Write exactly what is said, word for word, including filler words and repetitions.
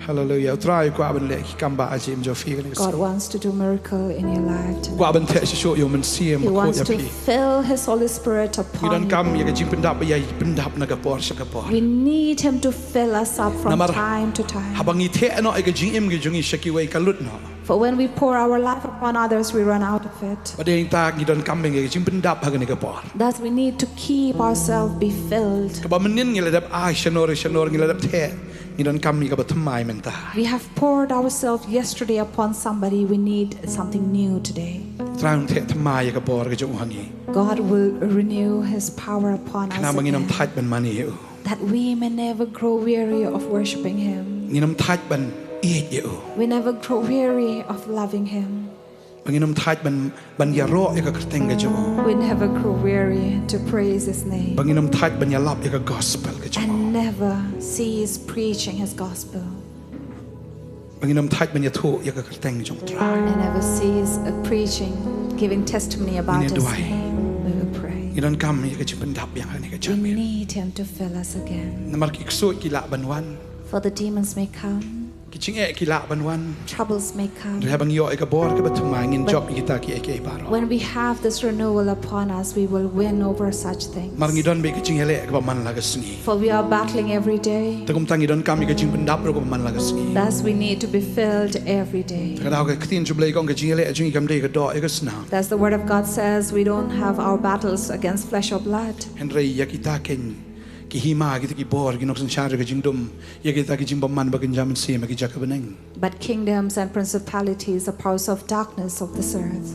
Hallelujah. U Trai u kwah ban leh ki kam ba ajaib jong phi kane ka sngi. God wants to do miracle in your life U tonight. Kwah ban theh shisha ïa u Mynsiem. He Ba khot wants ïa to phi. Fill His Holy Spirit upon you. Ngi donkam ïa ka jingpyndap, ïa pyndap na ka por sha ka por. We need Him to fill us up from Namar time to time. Haba ngi theh noh ïa ka jingim ka jong ngi sha kiwei ka lut noh. For when we pour our life upon others, we run out of it. Bad dei ngi donkam ïa ka jingpyndap ha kane ka por. Thus, we need to keep ourselves be filled. Kaba mynnin ngi la dep ai shanor shanor, ngi la dep theh. Ngi donkam ïa kaba thymmai mynta. We have poured ourselves yesterday upon somebody. We need something new today. U Trai un theh thymmai ïa ka bor ka jong u ha ngi. God will renew His power upon us Khnang ba ngin ym again, thait ban mane ïa u. that we may never grow weary of worshiping Him. Ngin ym thait ban ïeit ïa u. We never grow weary of loving Him. Ba ngin ym thait ban, ban ïaroh ïa ka kyrteng ka jong u. We never grow weary to praise His name. Ba ngin ym thait ban ïalap ïa ka gospel ka jong u. And never cease preaching His gospel. Ba ngin ym thait ban ïathuh ïa ka kyrteng jong U Trai. And never cease uh, preaching, giving testimony about Ngin His duwai. Name. We will pray. Ngi donkam ïa ka jingpyndap ïa kane ka We jingim. Need Him to fill us again. Namar ki ksuid ki lah ban wan. For the demons may come, Ki jingeh ki lah ban wan. Troubles may come. Hynrei haba ngi ïoh ïa ka bor kaba thymmai, ngin jop ïa kita kiei kiei baroh. When we have this renewal upon us, we will win over such things. Namar ngi don bad ka jingïaleh kaba man la ka sngi. For we are battling every day. Te kumta ngi donkam ïa ka jingpyndap ruh kaba man la ka sngi. Thus, we need to be filled every day. Ka daw ka ktien jong U Blei ka ong ka jingïaleh jong ngi kam dei ka doh ïa ka snam. Thus, the Word of God says we don't have our battles against flesh or blood. Hynrei ïa kita ki, ki hima, kita ki bor, ki nongsynshar ka jingdum, ïa kita ki jingbymman ba kynja mynsiem ha ki jaka bneng. But kingdoms and principalities, the powers of darkness of this earth.